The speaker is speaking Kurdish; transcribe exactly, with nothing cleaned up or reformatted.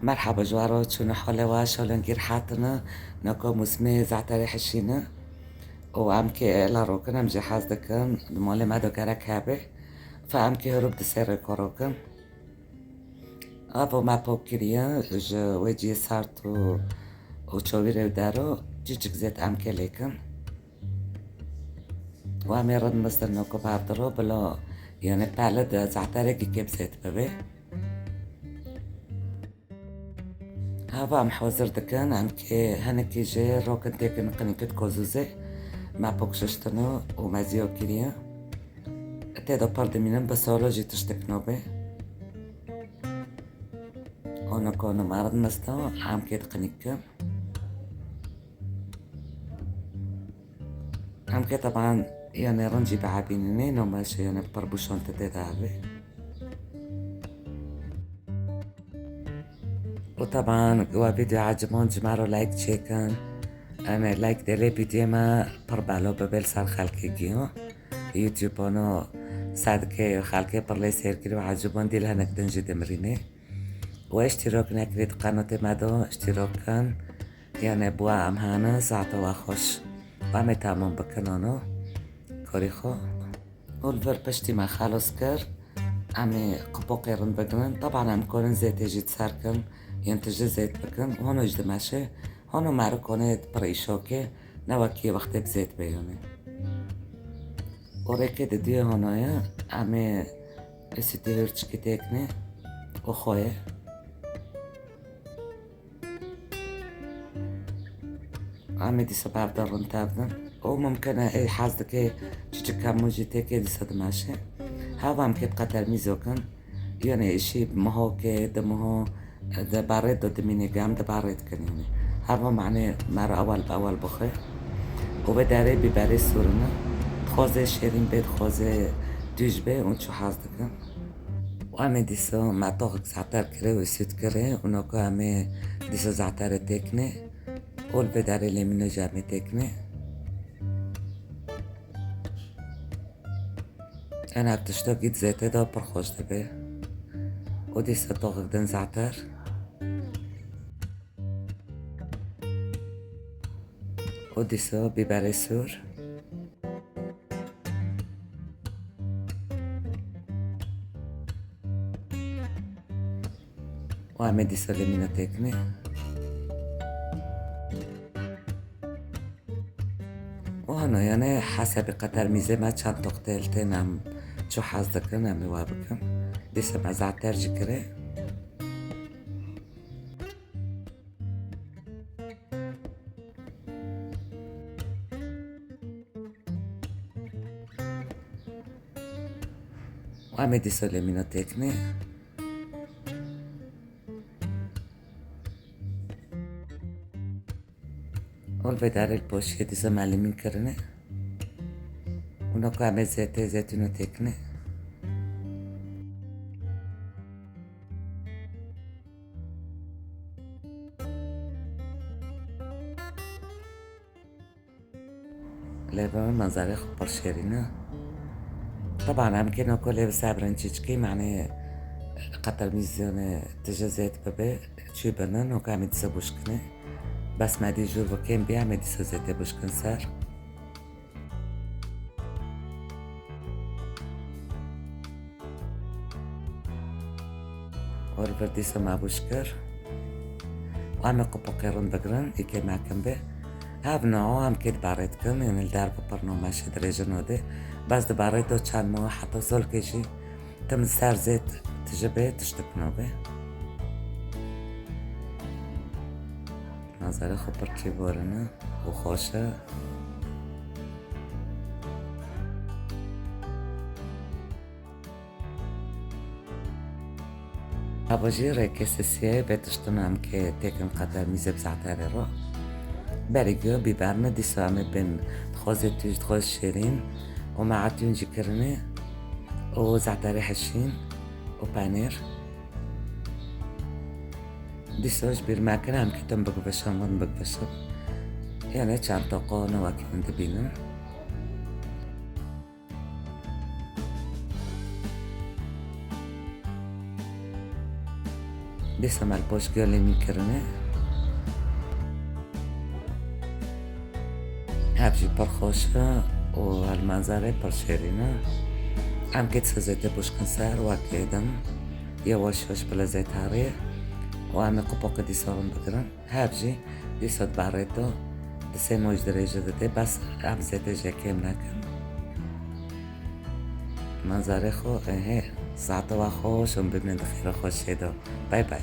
Merhaba ji we re, çûne holê we, şolengî rehat in. Noko mûsimê ze'terê hişî ne. Û em kê êla rokin, em jî hez dikin, di malê me do gerek hebe. Fe em kê hurûb di sêrê ko rokin. Avo me pok kiriye, ji wê cihê sert û, û çawîrê û dero, çiçik zêt em kê lêkin. Û em ê rind mistin noko bi hev diro, bila, yanî pele de ze'terekî kê bi zêt bibe. Hava em hazir dikin, em kê hinekî jê rokin têkin qinîkit kozûzê. Me pok şiştino û me ziyo kiriye. Tê de pir dimînin, bi solo jî tiştek nobe. Ono kono me rind misto, em kê diqinîkin. Em kê teban, yanî rind jî biebînînê, no meşe, yanî pir bûşon te tê de hebe. Û teban, wa vîdeo eciband ji me re like çêkin. Em ê like delê vîdeo me pir belo bibe li ser xelkê giyo. YouTube ono sedikê xelkê pir lê sêr kir û ecibandî li hinek din jî dimirîne. Û iştîrok nekirî di qenotê me de, iştîrok kin. Yanî bi we em hene, saete we xweş. Em ê tamam bikin ano. Korî xwe. Û li vir piştî me xelos kir, em ê qipoqê rind bigirin. Teban em konin zêtê jî di ser kin, yên tije zêt bikin. Hono jî dimeşe, hono merikonê di pir îşokê, ne wekî wextê bi zêt bê yanî. Û rêkê di duyê honoye, em ê êsîtî hurçikî têkinê û xoye. Em ê dîsa bi hev de rintev bin. Û mumkin e ê hez dike çiçik hemû jî têkê dîsa dimeşe. Heva em kê bi qetermîzo kin. Yanî îşî bi miho kê, di miho, di berê de dimîne, gem di berê dikin yanî. Heva manê me re ewel bi ewel bixwe. Û vê derê bîberê sûrine. Dixwaze şêrîn bê, dixwaze tûj bê, û çu hez dikin. Û em ê dîsa me toxik zehter kirê û süt kirê û noko em ê dîsa zehterê têkinê û li vê derê lêmîno jî em ê têkinê. Em ev tiştokî di zêtê de pir xweş dibe. Û dîsa toxik din zehter. Û dîsa bîberê sûr. Û em ê dîsa lêmîna têkinê. Û hano yanî hesabê qetermîzê me çend toq têl tên em çu hez dikin em ê wa bikin. Dîsa me zehter jî kirê. Em ê dîsa lêmîna têkinê. Û li vê derê li poşiyê dîsa me lêmîn kirine. Û noko em ê zêtê zeytûnê têkinê. Lê bi manzarê xwe pir şêrîn e. Teban em kê noko lê bi sebrin çiçkî, manê qetermîzanê tije zêt bibe, çû bine, noko em ê dîsa bûşkinê. Bes me dî jûr bi kêm bî, em ê dîsa zêtê bûşkin ser. Û li vir dîsa me bûş kir. Û em ê qupoqê rind bigirin, îkê me kim bê. Ev no em kê dibarê dikin, yanî li derve pir no meşe dirêjin odê. Bes dibarê do çend mah heta solkê jî tim ser zêt tije bê, tiştik no bê. Manzara xwe pir kêborine û xweş e. Abo jî rêkê sisiyê bê tiştuna em kê têkin qetermîzê bi zehterê re. Berî giyo bîber ne dîsa em ê bên dixwazê tûj, dixwaz şêrîn û me etûn jî kirinê û zehterê hişîn û penêr. Dîsa ji bîr me kir em kê tim bigivişin, min bigivişin. Yanê çend toqo ne wekî min dibînin. Dîsa me li poşt gölê mîn kirine. Hev jî pir xweş e û her manzarê pir şêrîn e. Em kê disa zêtê bûşkin ser wek êdin. Yewaş yewaş bi lezet herê û em ê qupoqê dîsa rin bigirin. Hev jî dîsa dibarêto di sê moj dirêje didê, bes em zêtê jê kêm nekin. Manzarê xwe, ehê, saete we xweş û bimînin di xêr û xweşiyê de. Bay bay.